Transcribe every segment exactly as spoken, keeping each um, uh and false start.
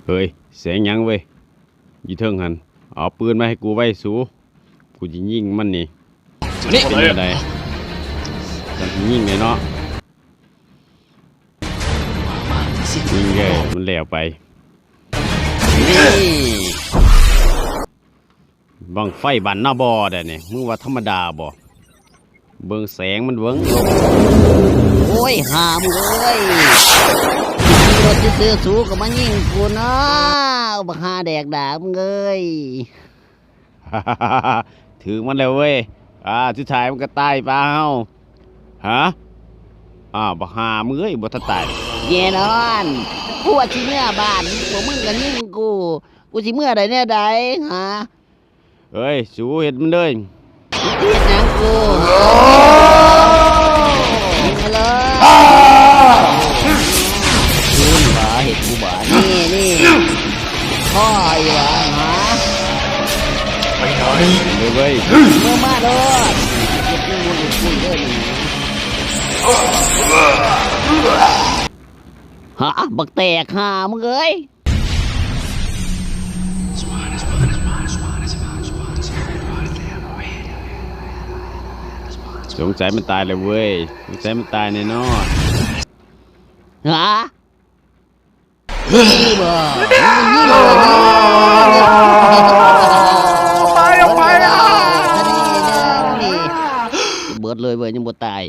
เฮ้ย เสียงหยังเว้ย อยู่เทิงหั่น เอาปืนมาให้กูไว้สู กูสิยิงมันนี่ นี่ เป็นจั่งใด มันสิยิงเลยเนาะ ยิงเลย มันแล้วไป นี่ บั้งไฟบั้นนาบ่ได้นี่ มึงว่าธรรมดาบ่ เบิ่งแสงมันเบิ่ง โอ้ย ห่ามึงเอ้ย ขี่รถซื่อๆ สูก็มายิงกูเนาะ บักห่าแดกดากมึงเอ้ย ถืกมันแล้วเว้ย อ่า สุดท้ายมันก็ตายปะเฮา ฮะ อ่า บักห่ามึงเอ้ย บ่ทันตาย แน่นอน กูว่าสิเมือบ้าน พวกมึงก็ยิงกู กูสิเมือได้แนวใด ฮะ เอ้ย สูเฮ็ดมันเลย มึงสิเฮ็ดหยังกู ยิงมาเลย คืนหวาเฮ็ดกูบาด นี่ นี่ พ่ออีหวาหา ไปไหน เดี๋ยวเว้ย มึงมาโลด เฮ็ดมึงบ่หลุดกูเด้อนี่ ฮะ บักแตกห่ามึงเอ้ย สงสัยมันตายแล้วเว้ย สงสัยมันตายแน่นอน ฮะ นี่บ่ ไปออกไปอ่ะ นี่ เบิดเลยเว้ย ยังบ่ตาย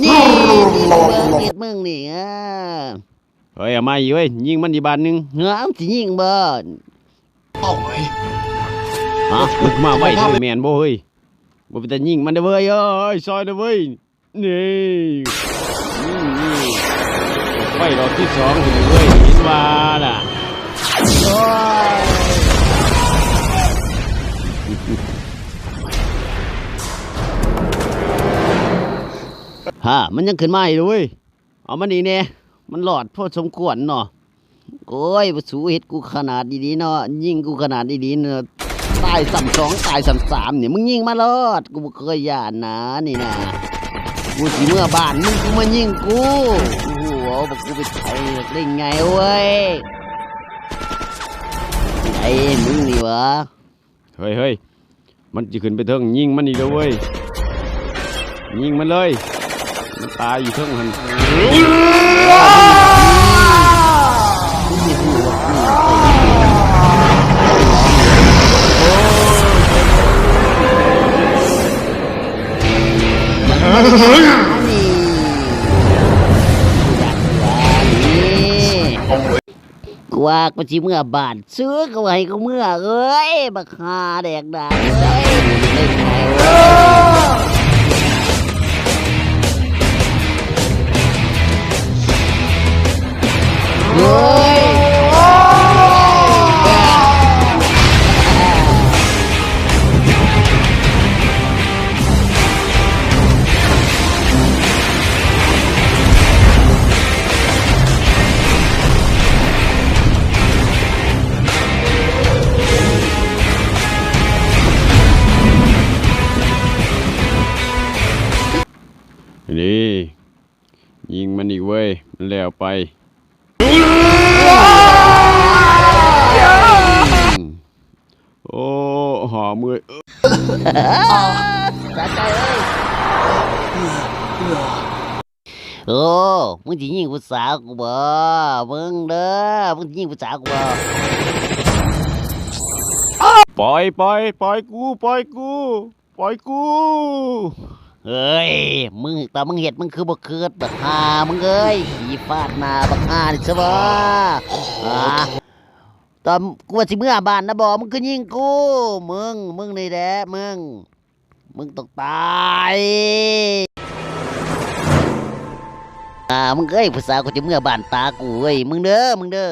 นี่ นี่ นี่ เบิดเลือดมึงนี่ อ่า เฮ้ย เอามาอีกเว้ย ยิงมันอีกบาดหนึ่ง เฮ้ย สิยิงบ่ เป้าหมาย ฮะ มึงมาไวเด้อ แม่นบ่เฮ้ย บ่เป็นตายิงมันเด้อเว้ย เอ้ย ซอยเด้อเว้ย นี่ นี่ นี่ ไฟดอกที่สองเห็นเว้ย เห็นว่าล่ะ โอ้ย ฮะ มันยังขึ้นมาอีกเด้อเว้ย เอามันอีกแน่ มันหลอดพอสมควรเนาะ โอ้ย บ่สูเฮ็ดกูขนาดอีหลีเนาะ ยิงกูขนาดอีหลีเนาะ ตายซ้ำสอง ตายซ้ำสามนี่ มึงยิงมาโลด กูบ่เคยย้านนะ นี่นะ กูสิเมือบ้าน มึง กูมายิงกู โอ้โห บอกกูเป็นไผได้ไงเว้ย ไอ้มึงนี่หวา เฮ้ย เฮ้ย มันจะขึ้นไปเทิง ยิงมันอีกแล้วเว้ย ยิงมันเลย มันตายอยู่เทิงหั่น นี่ กูว่ากูสิเมือบ้าน ซื้อก็ให้กูเมือเอ้ย บักห่าแดกดากเอ้ย เฮ้ย นี่ ยิงมันอีกเว้ย มันแล้วไป โอ้ หอมเว้ย สะใจเอ้ย โอ้ มึงสิยิงผู้สาวกูบ่ มึงเด้อ มึงสิยิงผู้สาวกูบ่ ปล่อย ปล่อย ปล่อยกู ปล่อยกู ปล่อยกู เฮ้ย มึง ตอนมึงเฮ็ด มึงคือบ่คิด บักห่า มึงเอ้ย ขี้ฟาดหน้า บักห่านี่ซะบ่ อ่า ตอนกูว่าสิเมือบ้านนะบ่ มึงคือยิงกู มึง มึงนี่แหละ มึง มึงต้องตาย อ่า มึงเอ้ย ผู้สาวกูจะเมือบ้านตากูเว้ย มึงเด้อ มึงเด้อ